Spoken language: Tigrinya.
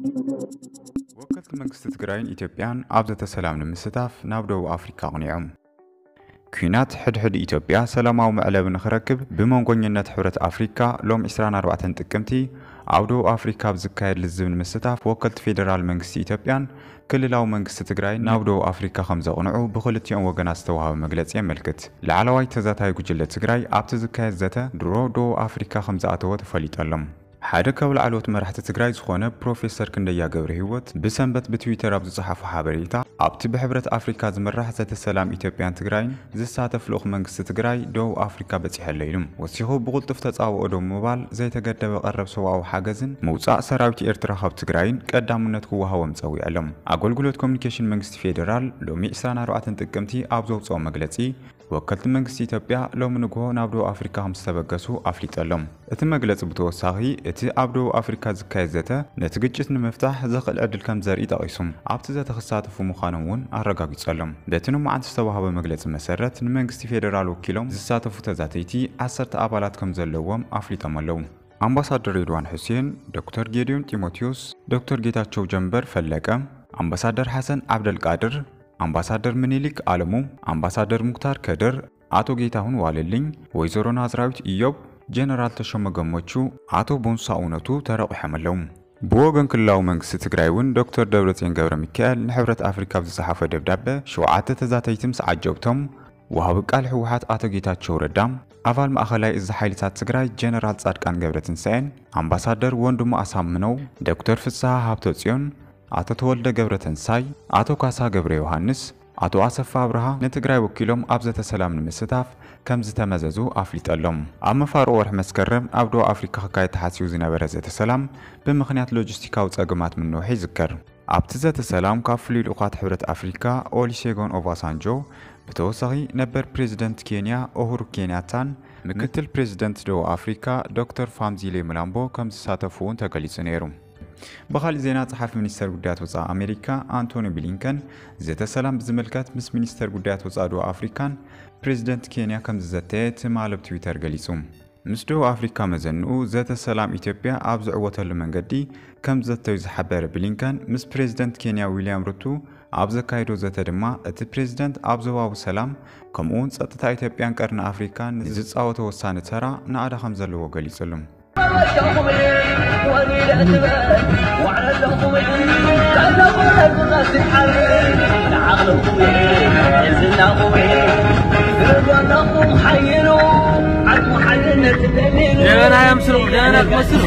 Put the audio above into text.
ወከልቲ መንግስቲ ትግራይን ኢትዮጵያን ኣብ ዘተ ሰላም ንምስታፍ ናብ ደቡብ ኣፍሪካ ኣቕኒዖም። ኲናት ሕድሕድ ኢትዮጵያ ሰላማዊ መዕለቢ ንኽረክብ ብመንጎኝነት ሕብረት ኣፍሪካ ሎም ዕስራን ኣርባዕተን ጥቅምቲ ኣብ ደቡብ ኣፍሪካ ኣብ ዝካየድ ልዝብ ንምስታፍ ወከልቲ ፌደራል መንግስቲ ኢትዮጵያን ክልላዊ መንግስቲ ትግራይ ናብ ደቡብ ኣፍሪካ ከም ዘቕንዑ ብክልቲኦም ወገናት ዝተዋሃበ መግለፂ የመልክት። ላዕለዋይ ተዛታይ ጉጅለ ትግራይ ኣብቲ ዝካየድ ዘተ ድሮ ደቡብ ኣፍሪካ ከም ዝኣተወ ተፈሊጠሎም። ሓደ ካብ ላዕለዎት መራሕቲ ትግራይ ዝኾነ ፕሮፌሰር ክንደያ ገብረ ህይወት ብሰንበት ብትዊተር ኣብ ዝጸሓፎ ሓበሬታ፣ ኣብቲ ብሕብረት ኣፍሪካ ዝምራሕ ዘተ ሰላም ኢትዮጵያን ትግራይን ዝሳተፍ ልኡኽ መንግስቲ ትግራይ ደቡብ ኣፍሪካ በጺሐ ኣሎ ኢሉ። ወሲኹ ብቕልጡፍ ተጻብኦ ደው ምባል፣ ዘይተገደበ ቀረብ ሰብኣዊ ሓገዝን ምውጻእ ሰራዊት ኤርትራ ካብ ትግራይን ቀዳምነት ክወሃቦም ጸዊዖም። ኣገልግሎት ኮሚኒኬሽን መንግስቲ ፌደራል ሎሚ ዕስራን ኣርባዕተን ጥቅምቲ ኣብ ዘውጽኦ መግለጺ፣ ወከልቲ መንግስቲ ኢትዮጵያ ሎሚ ንግሆ ናብ ደቡብ ኣፍሪካ ከም ዝተበገሱ ኣፍሊጠሎም። እቲ መግለጺ ብተወሳኺ፣ እቲ ኣብ ደቡብ ኣፍሪካ ዝካየድ ዘተ ነቲ ግጭት ንምፍታሕ ዘኽእል ዕድል ከም ዘርኢ ጠቒሱ፣ ኣብቲ ዘተ ክሳተፉ ምዃኖም እውን ኣረጋጊጸሎም። በቲ ንመዓልቲ ዝተዋህበ መግለጺ መሰረት፣ ንመንግስቲ ፌደራል ወኪሎም ዝሳተፉ ተዛተይቲ ዓሰርተ ኣባላት ከም ዘለዎም ኣፍሊጦም ኣለዉ። ኣምባሳደር ሬድዋን ሑሴን፣ ዶክተር ጌዲዮን ጢሞቴዎስ፣ ዶክተር ጌታቸው ጀንበር ፈለቀ፣ ኣምባሳደር ሓሰን ዓብደልቃድር፣ ኣምባሳደር ምኒልክ ኣለሙ፣ ኣምባሳደር ሙክታር ከድር፣ ኣቶ ጌታሁን ዋለልኝ፣ ወይዘሮ ናዝራዊት ኢዮብ፣ ጀነራል ተሾመ ገመቹ፣ ኣቶ ቦንሳ እውነቱ ተረቑሖም ኣለዉ። ብወገን ክልላዊ መንግስቲ ትግራይ እውን ዶክተር ደብረጽዮን ገብረ ሚካኤል ንሕብረት ኣፍሪካ ኣብ ዝጸሓፎ ደብዳበ፣ ሸውዓተ ተዛተይቲ ምስ ዓጀብቶም፣ ወሃቢ ቃል ህወሓት ኣቶ ጌታቸው ረዳ፣ ኣባል ማእኸላይ እዚ ሓይልታት ትግራይ ጀነራል ጻድቃን ገብረትንሳኤን፣ ኣምባሳደር ወንድሙ ኣሳምነው፣ ዶክተር ፍስሃ ሃብተጽዮን፣ ኣቶ ተወልደ ገብረተንሳይ፣ ኣቶ ካሳ ገብረ ዮሃንስ፣ ኣቶ ኣሰፋ ኣብርሃ ንትግራይ ወኪሎም ኣብ ዘተ ሰላም ንምስታፍ ከም ዝተመዘዙ ኣፍሊጠሎም። ኣብ መፋርቕ ወርሒ መስከረም ኣብ ደቡብ ኣፍሪካ ክካየድ ተሓሲቡ ዝነበረ ዘተ ሰላም ብምኽንያት ሎጂስቲካዊ ጸገማት ምንውሑ ይዝከር። ኣብቲ ዘተ ሰላም ካብ ፍሉይ ልኡኻት ሕብረት ኣፍሪካ ኦሊሴጎን ኦባሳንጆ ብተወሳኺ ነበር ፕሬዚደንት ኬንያ ኡሁሩ ኬንያታን ምክትል ፕሬዚደንት ደቡብ ኣፍሪካ ዶክተር ፋምዚሌ ሙላምቦ ከም ዝሳተፉ እውን ተገሊጹ ነይሩ። ብኻሊእ ዜና፣ ጸሓፊ ሚኒስተር ጉዳያት ወጻኢ ኣሜሪካ ኣንቶኒ ብሊንከን ዘተ ሰላም ብዝምልከት ምስ ሚኒስተር ጉዳያት ወጻኢ ደቡብ ኣፍሪካን ፕሬዚደንት ኬንያ ከም ዝዘተየ ትማሊ ኣብ ትዊተር ገሊጹ። ምስ ደቡብ ኣፍሪካ መዘንኡ ዘተ ሰላም ኢትዮጵያ ኣብ ዝዕወተሉ መንገዲ ከም ዝዘተዩ ዝሓበረ ብሊንከን፣ ምስ ፕሬዚደንት ኬንያ ዊልያም ሩቱ ኣብ ዘካየዶ ዘተ ድማ፣ እቲ ፕሬዚደንት ኣብ ዞባዊ ሰላም ከምኡውን ጸጥታ ኢትዮጵያን ቀርኒ ኣፍሪካን ንዝጻወቶ ወሳኒ ተራ ናእዳ ከም ዘለዎ ገሊጹሉ። ደህና ያምስሉ፣ ደህና ትመስሉ።